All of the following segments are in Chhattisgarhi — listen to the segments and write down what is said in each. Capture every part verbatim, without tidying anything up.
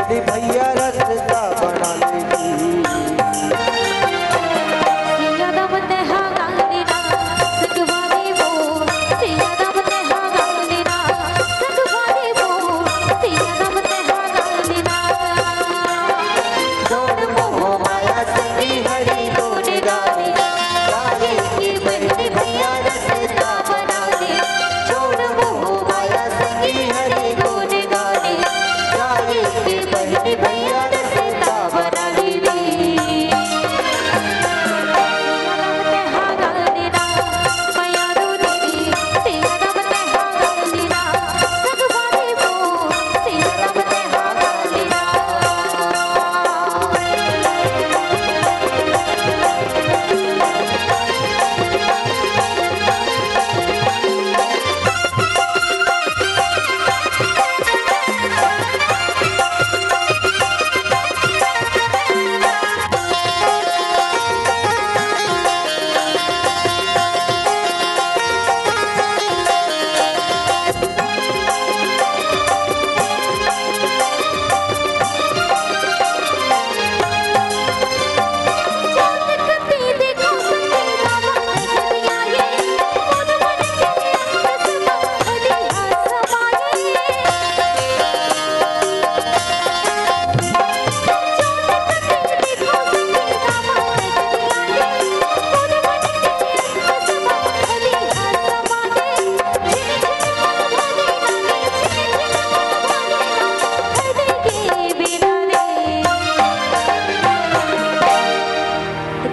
भैया रस्ता बना ले जी।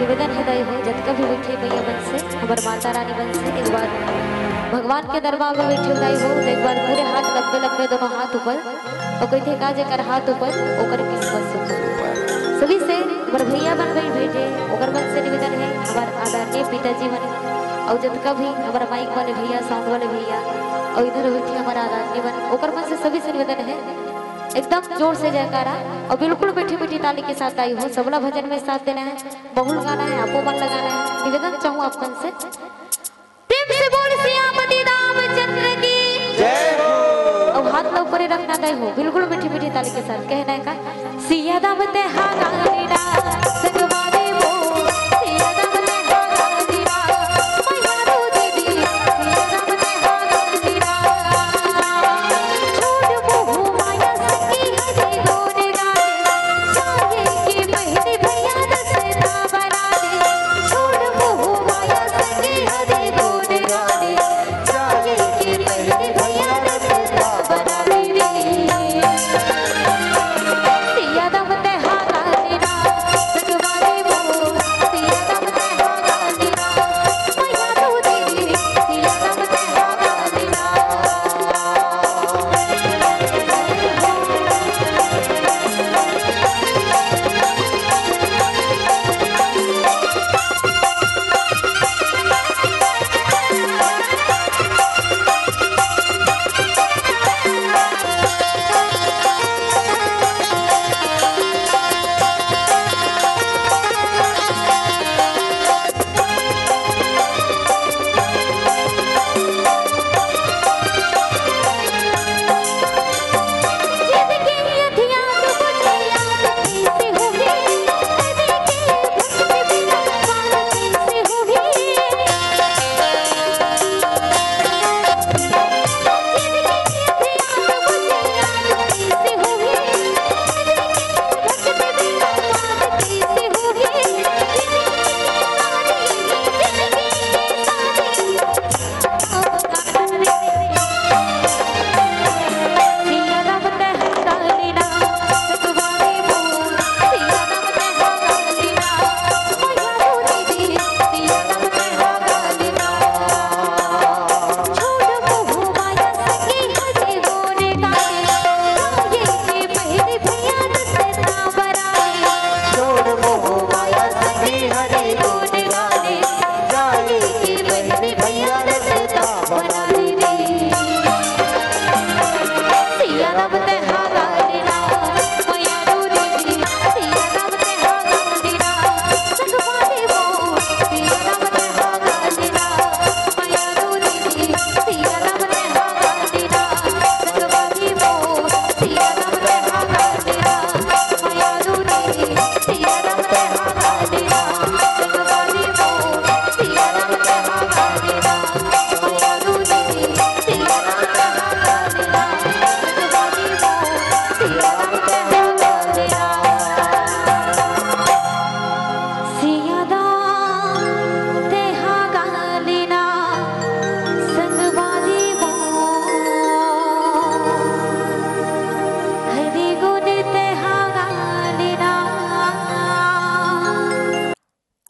निवेदन है दाई हो, जतका भी बैठे भैया मन से, हमर माता रानी मन से, एक बार भगवान के दरबार में बैठे दाई हो, तो एक बार पूरे हाथ लंबे लंबे, दोनों हाथ ऊपर, और कहिथे का जेकर हाथ ऊपर, ओकर किस्मत सुपर। सभी से हमर भैया मन भी बैठे, ओकर मन से निवेदन है, हमर आदरणीय पिताजी मन, और जतका भी हमर माइक वाले भैया, साउंड वाले भैया, और इधर बैठे हमर आदरणीय मन, ओकर मन से सभी से निवेदन है, एकदम जोर से जयकारा और बिल्कुल मीठी मीठी ताली के साथ दाई हो। सबला भजन में साथ देना है, बहुल गाना है, आपो मन लगाना है। निवेदन चाहूँ आप मन से, प्रेम से बोल सियापति रामचंद्र की। जय हो। और हाथ ला ऊपर ही रखना दाई हो, बिल्कुल मीठी मीठी ताली के साथ कहना है का।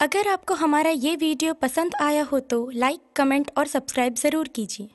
अगर आपको हमारा ये वीडियो पसंद आया हो तो लाइक, कमेंट और सब्सक्राइब ज़रूर कीजिए।